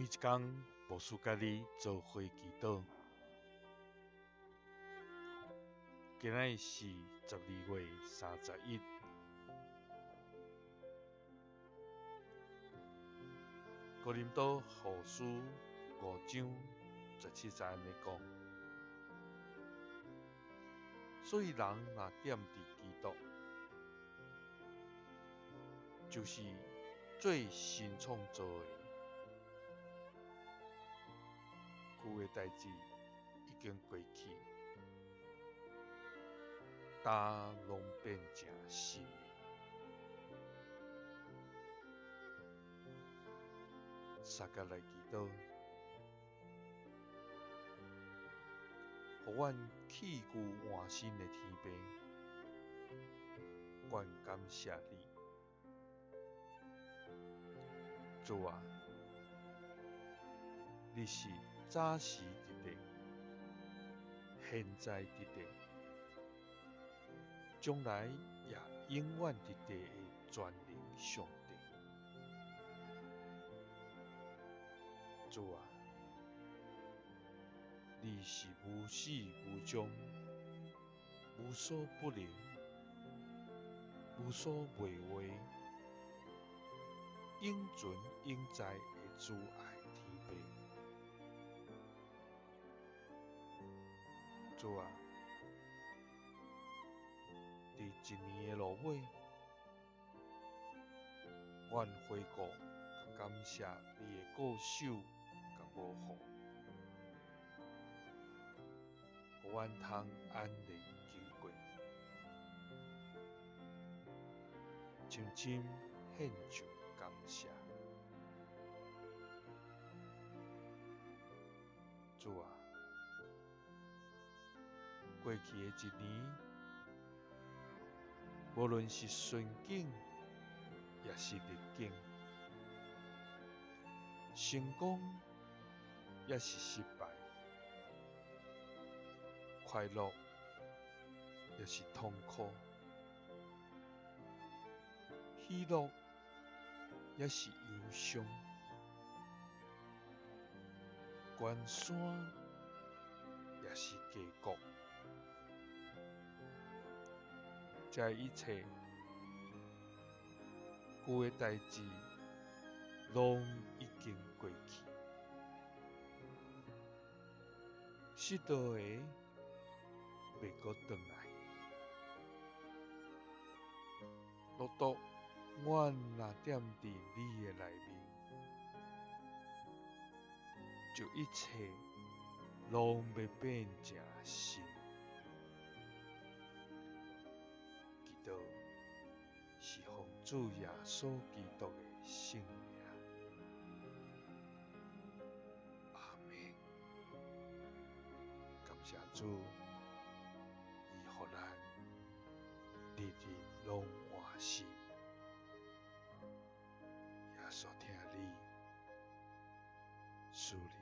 每一工，牧師佮你做伙祈禱。今仔日是12月31，哥林多後書5章17節按呢講。所以人若踮佇基督，就是做新創造的，舊的代誌已經過去，焦攏變成新的。相佮來祈禱，予阮去舊換新的天父，阮感謝你，主啊，你是早時佇咧，現在佇咧，將來也永遠佇咧的全能上帝。主啊，你是無始無終、無所不能、無所袂為、永存永在的慈愛天父。主啊，佇一年的落尾，阮回顧佮感謝你的顧守佮保護，予阮通安然經過，深深獻上感謝。主啊，過去的一年，無論是順境，抑是逆境，成功抑是失敗，快樂抑是痛苦，喜樂抑是憂傷，懸山抑是低谷，這一切舊的代誌攏已經過去，失落的袂閣轉來。唯獨阮若踮佇你的內面，就一切攏欲變成新。祈禱是奉主耶穌基督的聖名。阿們。感謝主，伊予咱日日攏換新。耶穌疼你，賜你。